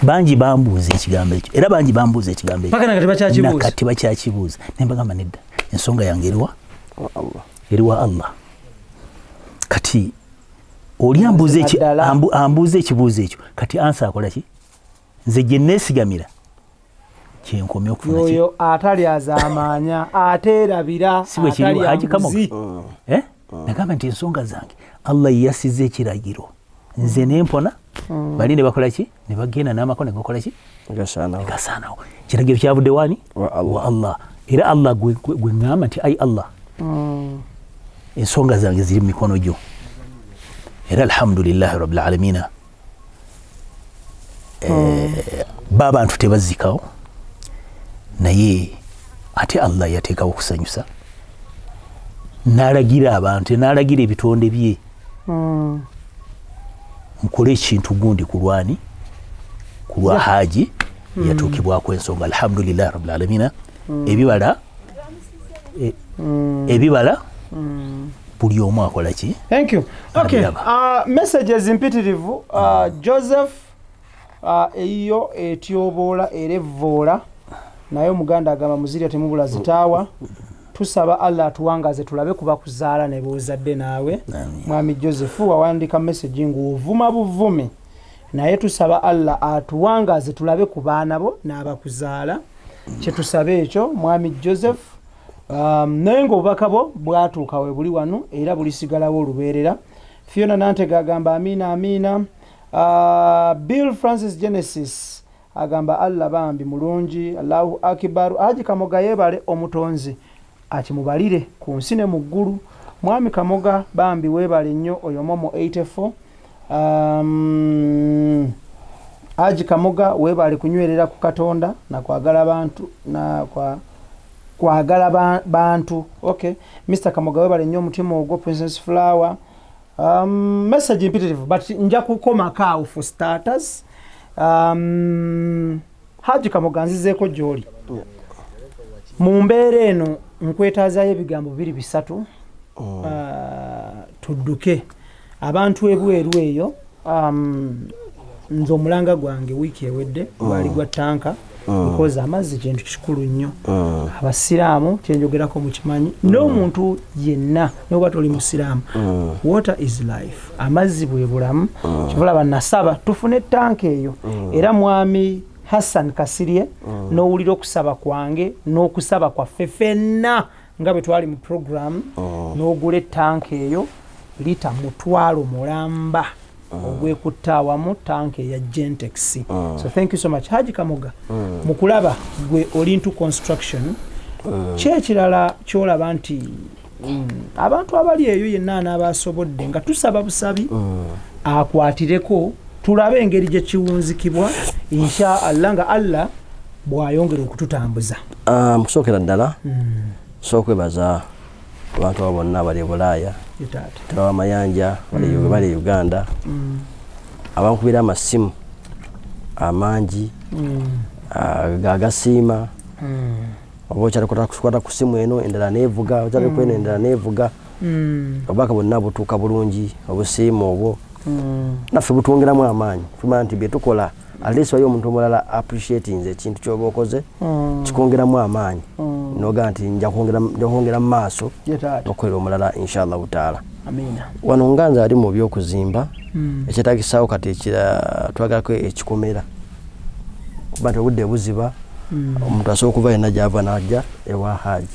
Speaker 2: Bangi bambuuza ekigambo ekyo, era bangi bambuuza ekigambo ekyo.
Speaker 1: Paka nakati bakyakibuuza.
Speaker 2: Nakati bakyakibuuza. Ne mbagamba nedda, ensonga yange eriwa? Eriwa Allah. Kati oli ambuuza ekibuuzo ekyo, kati ansa akola ki? Nze gye neesigamira kyenkomye okufuna ki?
Speaker 1: Yoyo atali azaamaanya, ateerabira,
Speaker 2: Si bwe kiri,
Speaker 1: atali
Speaker 2: Haji Kamoga?
Speaker 1: anguzi.
Speaker 2: Nagamba nti ensonga zange Allah yasize ekiragiro, nze ne mpona, bali ne bakola ki? Ne bagenda n'amako ne gakola ki?
Speaker 3: Gasaanawo.
Speaker 2: Gasaanawo. Ekiragiro kyavudde waani?
Speaker 3: Wa Allah.
Speaker 2: Wa Allah. Era Allah gwe ŋŋamba nti ai Allah, ensonga zange ziri mu mikono gyo. Era alhamdulillahi rabbil alamina. B'abantu tebazzikawo, naye ate Allah yateekawo okusanyusa, n'alagira abantu, n'alagira ebitonde bye, nkole ekintu gundi ku lwani, ku lwa Haji yatuukibwako ensonga. Alhamdulillahi rabbil alamina. Ebibala, ebibala buli omu akola ki?
Speaker 1: Thank you. Okay.
Speaker 2: Abiraba.
Speaker 1: Messages mpitirivu. Joseph, eyiyo etyoboola era evvoola, naye omuganda agamba muzirya temubula zitaawa. Tusaba Allah atuwangaze tulabe kuba kuzaala ne bozadde naawe. Mwami Joseph, wawandika message ng'ovuma buvumi, naye tusaba Allah atuwangaze tulabe ku baana bo n'abakuzaala. Kyetusaba ekyo, mwami Joseph. Naye ng'obubaka bwo bwatuuka we buli wano era bulisigalawo olubeerera. Fiona Nantega agamba amiina, amiina. Bill Francis Genesis agamba Allah bambi mulungi, Allahu akibaru. Haji Kamoga yeebale, omutonzi akimubalire ku nsi ne mu ggulu. Mwami Kamoga bambi weebale nnyo, oyo Momo 84. Haji Kamoga weebale kunywerera ku Katonda nakwagala bantu na kwa kwagala bantu. Okay, Mr Kamoga weebale nnyo omutima ogwo. Princess Flower, message mpitirivu, but nja kukomako awo for starters. Haji Kamoga, nzizeeko gy'oli mu mbeera eno, nkwetaazayo ebigambo biri bisatu. Tudduke abantu ebweru eyo. Nze omulanga gwange wiiki ewedde gwali gwa tanka, because amazzi kintu kikulu nnyo. Abasiraamu kyenjogerako mukimanyi, n'omuntu yenna noba toli musiraamu, water is life, amazzi bwe bulamu. Kivulaba nasaba tufune tanka eyo, era mwami Hassan Kasirye, n'owulira okusaba kwange n'okusaba kwaffe ffenna nga bwe twali mu program, n'ogula ettanka eyo lita 500,000 ogwekutta awamu, tanka eya Gentex. So thank you so much, Haji Kamoga. Mukulaba gwe oli into construction, kyekirala kyolaba nti abantu abali eyo yenna anaabasobodde, nga tusaba busabi akwatireko, tulabe engeri gye kiwunzikibwa, insha Allah, nga Allah bw'ayongera okututambuza.
Speaker 3: Ah, mukusookera ddala so okwebaza abantu abo bonna abali e Bulaaya,
Speaker 1: Ye taata.
Speaker 3: Tulawa Mayanja, bali e Uganda, abankubira amasimu amangi, agasiima, oba okyalikwata ku simu eno endala nevuga, okyali kweno endala nevuga. Obubaka bwonna butuuka bulungi, obusiima obwo naffe butwongeramu amaanyi. Tumanya nti byetukola, at least waliyo omuntu omulala appreciatinze ekintu kyoba okoze, kikwongeramu amaanyi nogaa nti nja kwongera mu maaso
Speaker 1: Ye taata.
Speaker 3: okukolera omulala, inshallahu taala.
Speaker 1: Amiina.
Speaker 3: Wano nga nze ali mu byokuzimba, ekyetagisaawo kati twagalako ekikomera, kuba nti obudde buziba, omuntu asobola okuva yenna gyava najja ewa Haji.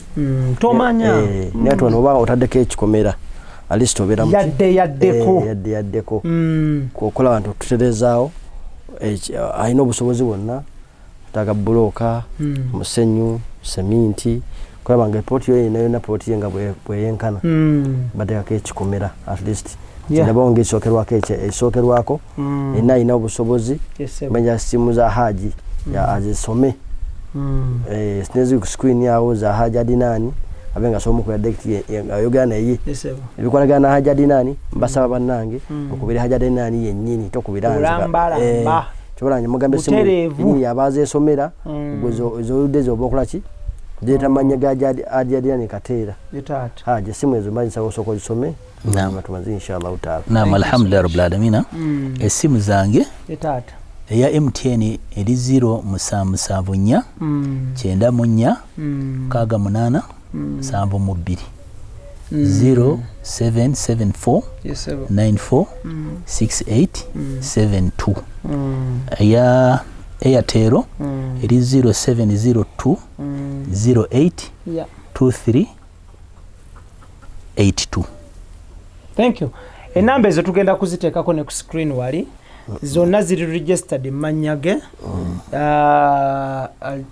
Speaker 1: Tomanya.
Speaker 3: Naye ati wano oba otaddeko ekikomera, at least obeera
Speaker 1: Yadde yaddeko.
Speaker 3: Yadde yaddeko. Okulaba nti otuterezaawo, alina obusobozi bwonna, taga bulooka, musenyu, seminti, kulaba nga epoloti yo yonna yonna, poloti ye nga bweyenkana, bateekako ekikomera at least. Ndabawo ngaekisookerwako, ekisookerwako, yenna alina obusobozi,
Speaker 1: Yes, sir.
Speaker 3: manya simu za Haji azisome. Neziri ku screen awo za Haji Adinani, abe nga asobola omukubira direct, ayogera naye
Speaker 1: Yes, sir.
Speaker 3: ebikolagana na Haji Adinani. Mbasaba bannange, mukubire Haji Adinani yennyini, tokubira nze.
Speaker 1: Olambalamba.
Speaker 3: Kyobalanye mugambe simu
Speaker 1: Butereevu.
Speaker 3: yennyini yaba azeesomera. Gwe zoludde zoba okola ki, zireeta mannya ga Haji Adinani Kateera.
Speaker 1: Ye taata.
Speaker 3: Haji, esimu ezo mba nsaba osooka ozisome.
Speaker 2: Naam.
Speaker 3: Tumaze, inshallahu taala.
Speaker 2: Naam, alhamdulillahi rabbil alamina. Essimu zange,
Speaker 1: Ye taata.
Speaker 2: eya MTN eri 0774 94 68 72, 0774
Speaker 1: Yes, sir.
Speaker 2: 94 68 72. Eya Airtel eri 0702 08 23 82.
Speaker 1: Thank you. Enamba ezo tugenda kuziteekako ne ku screen wali. Zonna ziri registered mu mannya ge,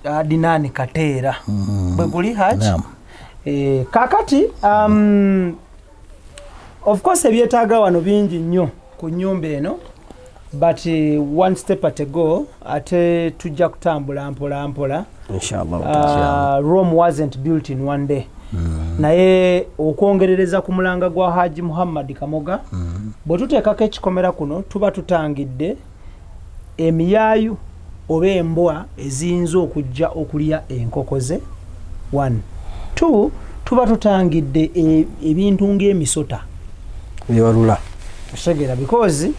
Speaker 1: Adinani Kateera. Bwe guli, Haj?
Speaker 2: Naam.
Speaker 1: Kakati of course ebyetaaga wano bingi nnyo ku nnyumba eno, but one step at a go, ate tujja kutambula mpola mpola.
Speaker 3: Inshallah.
Speaker 1: Rome wasn't built in one day. Naye okwongerereza ku mulanga gwa Haji Muhammad Kamoga, bwe tuteekako ekikomera kuno, tuba tutangidde emiyaayu oba embwa eziyinza okujja okulya enkoko ze. One, two, tuba tutangidde ebintu ng'emisota
Speaker 3: Byewalula.
Speaker 1: Okitegeera? Because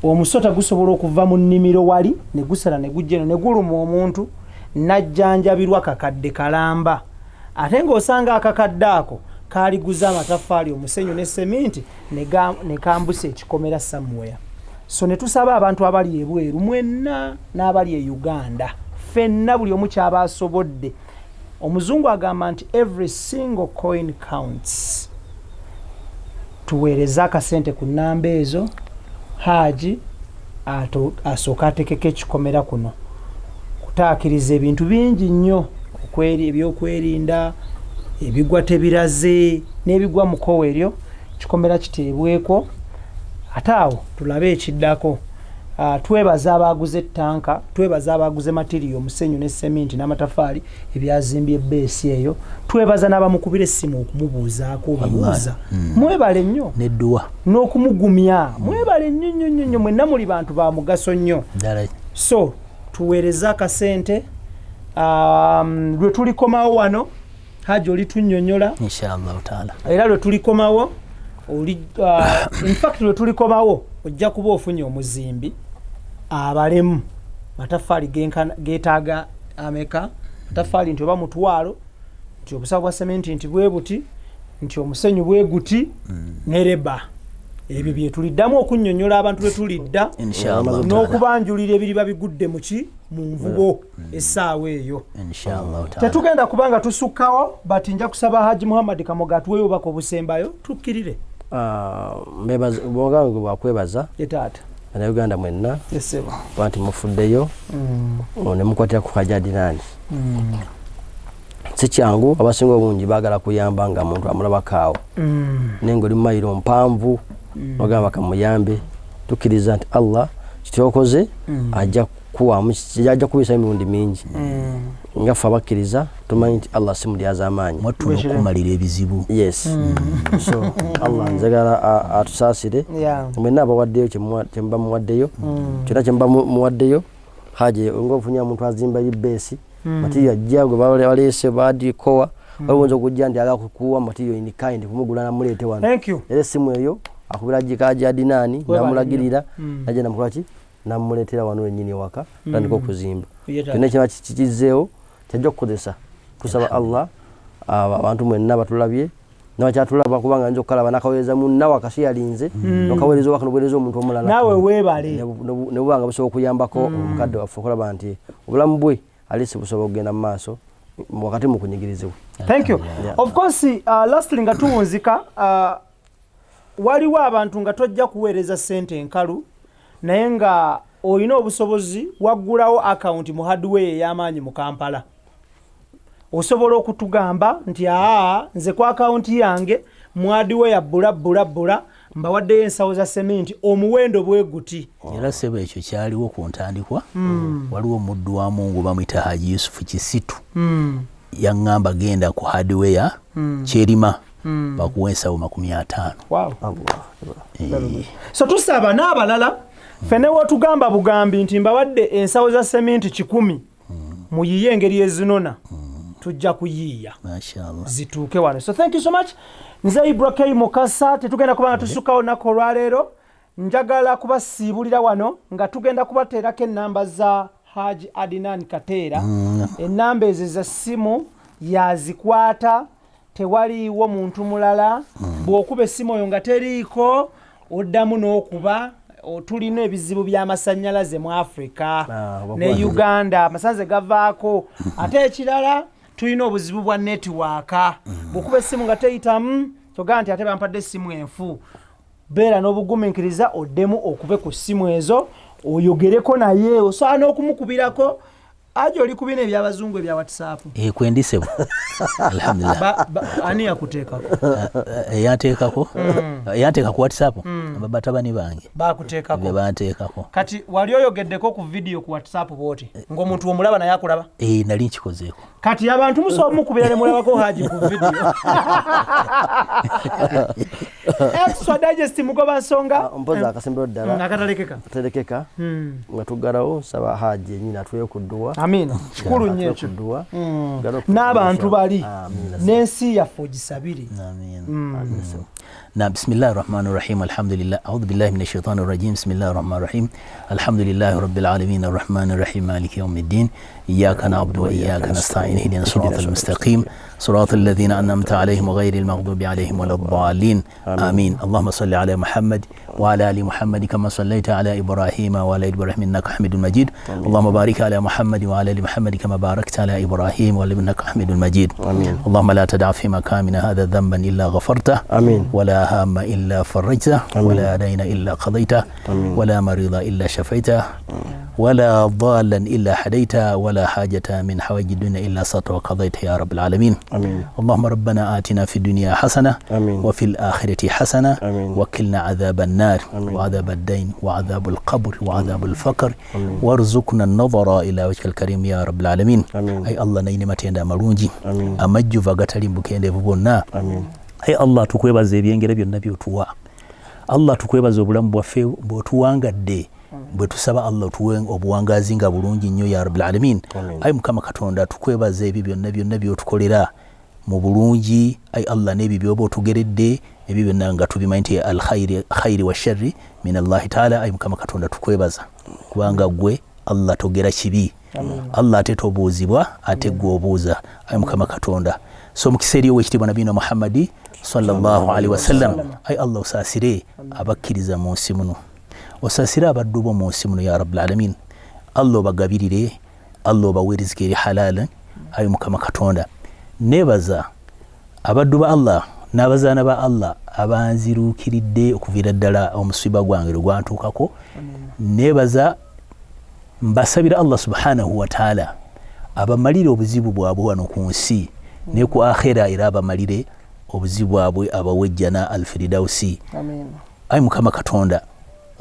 Speaker 1: omusota gusobola okuva mu nnimiro wali ne gusala ne gujja eno ne guluma omuntu, najjanjabirwa kakadde kalamba. Ate ng'osanga akakadde ako kaaliguza amataffaali, omusenyu ne seminti ne kambusa ekikomera somewhere. So ne tusaba abantu abali ebweru mwenna n'abali e Uganda ffenna, buli omu kyaba asobodde. Omuzungu agamba nti every single coin counts. Tuweereze akasente ku nnamba ezo, Haaji asooke atekeko ekikomera kuno kutaakiriza ebintu bingi nnyo, ebyokwerinda ebigwa tebiraze n'ebigwa mu kkowe eryo, kikomera kiteebweko, ate awo tulabe ekiddako. Twebaza abaguze ettanka, twebaza abaguze material, omusenyu ne seminti n'amatafaali ebyazimbye beesi eyo, twebaza n'abamukubira essimu okumubuuzaako obibuuza. Mwebale nnyo.
Speaker 2: Nedduwa.
Speaker 1: N'okumugumya. Mwebale nnyo nnyo nnyo nnyo, mwenna muli bantu ba mugaso nnyo.
Speaker 2: Ddala.
Speaker 1: So tuweereze akasente, lwe tulikomawo wano, Haji, oli tunnyonnyola.
Speaker 2: Inshallah taala.
Speaker 1: Era lwe tulikomawo oli, in fact lwe tulikomawo ojja kuba ofunye omuzimbi abalemu matafaali geetaaga ameka, matafaali nti oba 500, nti obusawo bwa sementi nti bwe buti, nti omusenyu bwe guti, ne labour. Ebyo bye tuliddamu okunnyonnyola abantu lwe tulidda
Speaker 2: Inshallah taala.
Speaker 1: n'okubanjulira ebiriba bigudde muki mu nvubo essaawa eyo.
Speaker 2: Inshallah taala.
Speaker 1: Tetugenda kubanga tusukkawo, but nja kusaba Haji Muhammad Kamoga atuweeyo obubaka obusembayo tukkirire.
Speaker 3: Ah, mbebaza, bwange bwakwebaza
Speaker 1: ye taata
Speaker 3: Bannayuganda mwenna
Speaker 1: esebo
Speaker 3: kuba nti mufuddeyo ne mukwatira ku Haji Adinani. Si kyangu, abasinga obungi baagala kuyamba nga muntu amulabako awo, naye nga oli mumayiro mpanvu ogamba kamuyambe. Tukkiriza nti Allah kityokoze ajja kuwamu, ajja kubisa emirundi mingi. Nga ffe abakkiriza tumanyi nti Allah si mulyazaamaanyi.
Speaker 2: Mwattu n'okumalira ebizibu.
Speaker 3: Yes, so Allah njagala atusaasire mwenna abawaddeyo kyemuba muwaddeyo, kyonna kyemuba muwaddeyo. Haje nga ofunye omuntu azimba beesi, material ajja gwe baleese badikowa, waliwo okujja nti agala kukuwa material in kind, kumugula namuleete wano.
Speaker 1: Thank you.
Speaker 3: Era essimu eyo akubira Haji Adinani
Speaker 1: Webale.
Speaker 3: namulagirira, najja namukolaki, namuleetera wano wennyini ewaka, tandika okuzimba.
Speaker 1: Ye taata.
Speaker 3: Kyonna ekiba kizzeewo kyajja okukozesa. Tusaba Allah abantu mwenna batulabye nabakyatulaba, kubanga nza okukalaba nakaweereza munna wakasi yalinze nokaweereza owaka nobuweereza omuntu omulala.
Speaker 1: Naawe weebale.
Speaker 3: Ne buba nga busobola okuyambako omukadde waffe okulaba nti obulamu bwe alisi busobola okugenda mu maaso wakati mu kunyigirizibwa.
Speaker 1: Thank you.
Speaker 3: Yeah.
Speaker 1: Of course, lastly, nga tuwunzika, waliwo abantu nga tojja kuweereza ssente enkalu, naye nga olina obusobozi, waggulawo akawunti mu hardware ey'amaanyi mu Kampala, osobola okutugamba nti aa, nze ku akawunti yange mu hardware bbula bbula bbula mbawaddeyo ensawo za seminti omuwendo bwe guti.
Speaker 2: Era sebo, ekyo kyaliwo ku ntandikwa. Waliwo omuddu wa Mungu bamwita Haji Yusufu Kisitu, yaŋŋamba genda ku hardware Kyerima bakuwa ensawo 50.
Speaker 1: Wow.
Speaker 3: Allah.
Speaker 1: So tusaba n'abalala ffene wotugamba bugambi nti mbawadde ensawo za seminti 100, muyiye engeri ezinona, tujja kuyiiya
Speaker 2: Mashallah.
Speaker 1: zituuke wano. So thank you so much. Nze Ibra Mukasa. Tetugenda kubanga tusukkawo olunaku olwaleero. Njagala kubasiibulira wano nga tugenda kubateerako ennamba za Haji Adinan Kateera. Ennamba ezo za ssimu yazikwata, tewaliiwo muntu mulala. Bw'okuba essimu oyo nga teriiko, oddamu n'okuba. Tulina ebizibu by'amasannyalaze mu Africa
Speaker 3: Ah,
Speaker 1: ne Uganda, amasannyalaze gavaako. Ate ekirala, tulina obuzibu bwa network. Bw'okuba essimu nga teyitamu, togamba nti ate bampadde essimu enfu. Beera n'obugumiikiriza, oddemu okube ku ssimu ezo, oyogereko naye. Osobola n'okumukubirako. Aja oli ku bino ebyabazungu ebya WhatsApp?
Speaker 2: Kwendi sebo, alhamdulillah.
Speaker 1: Ani yakuteekako?
Speaker 2: Eyanteekako, eyanteeka ku WhatsApp, batabani bange.
Speaker 1: Bakuteekako?
Speaker 2: Be banteekako.
Speaker 1: Kati wali oyogeddeko ku vidiyo ku WhatsApp bwoti ng'omuntu omulaba naye akulaba?
Speaker 2: Eh, nali nkikozeeko.
Speaker 1: Kati abantu musobola mukubira ne mulabako Haji ku vidiyo. Extra Digest, mugoba nsonga.
Speaker 3: Ah, mpozi akasembero ddala.
Speaker 1: Akatalekeka.
Speaker 3: Terekeka nga tuggalawo, nsaba Haji yenyini atuweyo ku dduwa.
Speaker 1: Amiina. Kikulu nnyo ekyo. N'abantu bali n'ensi yaffe ogisabire.
Speaker 2: Na bismillahi rahmani rahim, alhamdulillah, audhu billahi min shaitani rajim, bismillahi rahmani rahim, alhamdulillahi rabbil alamin, arrahmani rahim, maliki yawmiddin, iyyaka na'budu wa iyyaka nasta'in, ihdina siratal mustaqim, siratal ladhina an'amta alayhim ghayril maghdubi alayhim waladdallin, amin. Allahumma salli ala Muhammad wa ala ali Muhammad kama sallaita ala Ibrahim wa ala Ibrahim innaka Hamidul Majid. Allahumma barik ala Muhammad wa ala ali Muhammad kama barakta ala Ibrahim wa ala innaka Hamidul Majid. Allahumma la tad'a fi makamina hadha dhanban illa ghafartah, ولا هام إلا فرجته، ولا دين إلا قضيته، ولا مريض إلا شفيته، ولا ضالا إلا هديته، ولا حاجة من حوائج الدنيا إلا صرت وقضيت يا رب العالمين.
Speaker 3: آمين.
Speaker 2: اللهم ربنا آتنا في الدنيا حسنة،
Speaker 3: آمين.
Speaker 2: وفي الآخرة حسنة،
Speaker 3: آمين.
Speaker 2: وكلنا عذاب النار،
Speaker 3: آمين.
Speaker 2: وعذاب الدين، وعذاب القبر، وعذاب الفقر،
Speaker 3: آمين.
Speaker 2: وارزقنا النظر إلى وجهك الكريم يا رب العالمين.
Speaker 3: آمين.
Speaker 2: أي الله نينما تenda amalungi,
Speaker 3: آمين.
Speaker 2: amajjuvu agatali mubukendeevu bwonna.
Speaker 3: آمين.
Speaker 2: Ai Allah, tukwebaza ebyengera byonna byotuwa. Allah, tukwebaza obulamu bwaffe bw'otuwangadde, bwe tusaba Allah otuwe obuwangaazi nga bulungi nnyo ya rabbil alamin. Ai Mukama Katonda, tukwebaza ebyo byonna byonna byotukolera mu bulungi. Ai Allah, n'ebyo byoba otugeredde, ebyo byonna nga tubimanyi nti al khairi wa sharri min Allahi taala. Ai Mukama Katonda, tukwebaza kubanga gwe Allah togera kibi. Allah ate tobuuzibwa, ate gwe obuuza. Ai Mukama Katonda, so mukisa eri owekitiibwa nabiyina Muhammadi sallallahu alaihi wasallam, ai Allah osaasire abakkiriza mu nsi muno, osaasire abaddu bo mu nsi muno ya rabbil alamin. Allah obagabirire, Allah obawe riziki eri halal. Ai Mukama Katonda, nebaza abaddu ba Allah n'abazaana ba Allah abanziruukiridde okuviira ddala omusiba gwange lwe gwantuukako. Nebaza, mbasabira Allah subhanahu wa taala abamalire obuzibu bwabwe wano ku nsi ne ku akhera, era abamalire obuzibu bwabwe, abawe ejjana alfiridausi. Ai Mukama Katonda,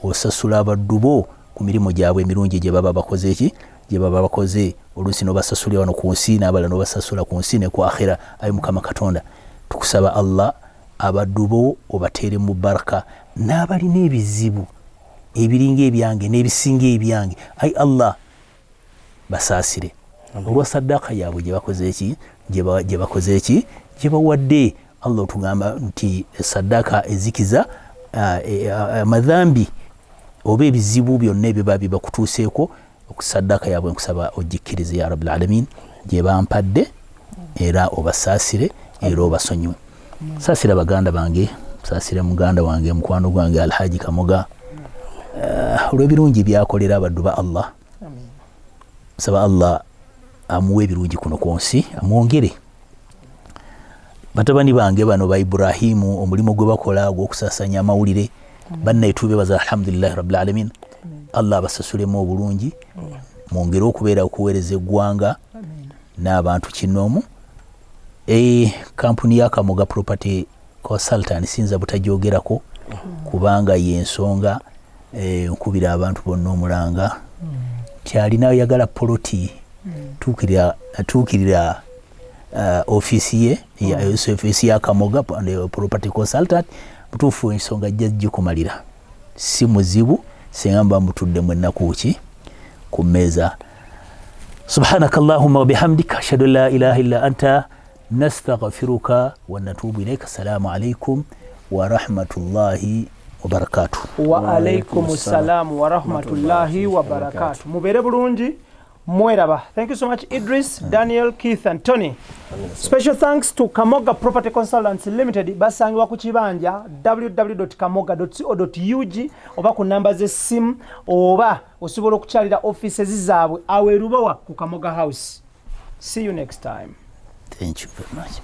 Speaker 2: osasula abaddu bo ku mirimu gyabwe emirungi gye baba bakoze eki, gye baba bakoze. Oluusi n'obasasulira wano ku nsi, n'abalala n'obasasula ku nsi ne ku akhera. Ai Mukama Katonda, tukusaba Allah abaddu bo obateere mu baraka, n'abalina ebizibu ebiringa ebyange n'ebisinga ebyange, ai Allah basaasire olwa saddaaka yaabwe gye bakoze eki, gye bakoze eki, gye bawadde. Allah otugamba nti saddaaka ezikiza amadhambi oba ebizibu byonna ebiba bibakutuuseeko. Okusaddaaka yaabwe nkusaba ogikkirize ya rabbil alamin gye bampadde, era obasaasire era obasonyiwe. Saasira baganda bange, saasira muganda wange, mukwano gwange Alhaji Kamoga, olw'ebirungi byakolera abaddu ba Allah. Saba Allah amuwe ebirungi kuno ku nsi, amwongere. Batabani bange bano ba Ibrahimu, omulimu gwe bakola ogw'okusaasanya amawulire, bannaye tubebaza alhamdulillahi rabbil alamin. Allah abasasulemu obulungi, mwongere okubeera okuweereza eggwanga n'abantu kinoomu. Kampuni ya Kamoga Property Consultant sinza butajoogerako kubanga y'ensonga. Nkubira abantu bonna omulanga nti alina oyagala poloti, tuukirira ofiisi ye, ofiisi ya Kamoga Property Consultant. Butuufu ensonga ajja gikumalira, si muzibu singa mba mutudde mwenna ki ku mmeeza. Subhanaka allahumma wa bihamdika, ashhadu an la ilaha illa anta, nastaghfiruka wa natubu ilaika. Assalamu alaikum wa rahmatullahi wa barakatuh.
Speaker 1: Wa alaikum salamu wa rahmatullahi wa barakatuh. Mubeere bulungi, mweraba. Thank you so much, Idris, Daniel, Keith and Tony. Special thanks to Kamoga Property Consultants Limited, basangibwa ku kibanja www.kamoga.co.ug oba ku namba z'essimu, oba osobola okukyalira offices zaabwe awo e Lubowa ku Kamoga House. See you next time.
Speaker 2: Thank you very much.